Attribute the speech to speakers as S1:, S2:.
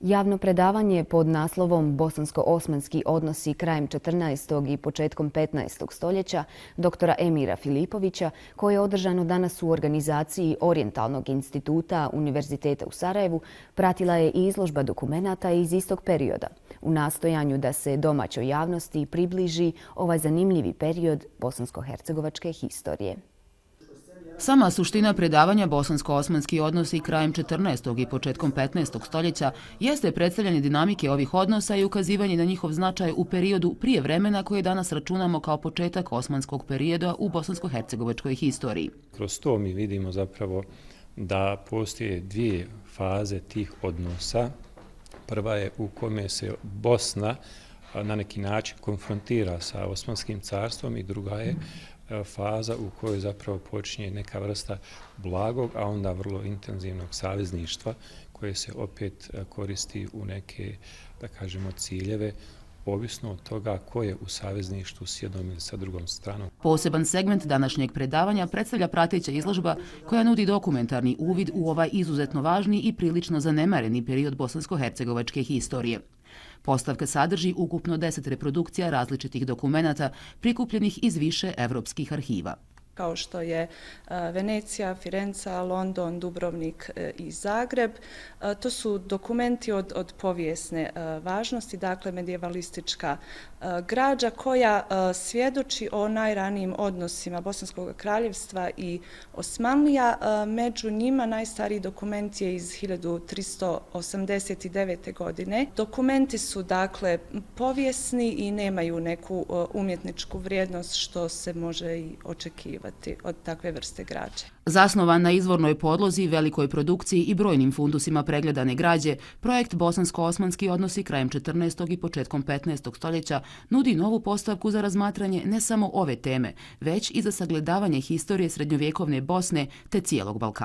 S1: Javno predavanje pod naslovom Bosansko-osmanski odnosi krajem 14. i početkom 15. stoljeća doktora Emira Filipovića, koje je održano danas u organizaciji Orijentalnog instituta Univerziteta u Sarajevu, pratila je i izložba dokumenata iz istog perioda, u nastojanju da se domaćoj javnosti približi ovaj zanimljivi period bosansko-hercegovačke historije.
S2: Sama suština predavanja Bosansko-osmanski odnosi krajem 14. i početkom 15. stoljeća jeste predstavljanje dinamike ovih odnosa i ukazivanje na njihov značaj u periodu prije vremena koje danas računamo kao početak osmanskog perioda u bosansko-hercegovačkoj historiji.
S3: Kroz to mi vidimo zapravo da postoje dvije faze tih odnosa. Prva je u kome se Bosna na neki način konfrontira sa Osmanskim carstvom i druga je faza u kojoj zapravo počinje neka vrsta blagog, a onda vrlo intenzivnog savezništva koje se opet koristi u neke, da kažemo, ciljeve, ovisno od toga ko je u savezništvu s jednom ili sa drugom stranom.
S2: Poseban segment današnjeg predavanja predstavlja prateća izložba koja nudi dokumentarni uvid u ovaj izuzetno važni i prilično zanemareni period bosansko-hercegovačke historije. Postavka sadrži ukupno 10 reprodukcija različitih dokumenata prikupljenih iz više evropskih arhiva.
S4: Kao što je Venecija, Firenca, London, Dubrovnik i Zagreb. To su dokumenti od povijesne važnosti, dakle medijevalistička građa koja svjedoči o najranijim odnosima Bosanskog kraljevstva i Osmanlija. Među njima najstariji dokument je iz 1389. godine. Dokumenti su dakle povijesni i nemaju neku umjetničku vrijednost što se može i očekivati od takve vrste građe.
S2: Zasnovan na izvornoj podlozi, velikoj produkciji i brojnim fundusima pregledane građe, projekt Bosansko-osmanski odnosi krajem 14. i početkom 15. stoljeća nudi novu postavku za razmatranje ne samo ove teme, već i za sagledavanje historije srednjovjekovne Bosne te cijelog Balkana.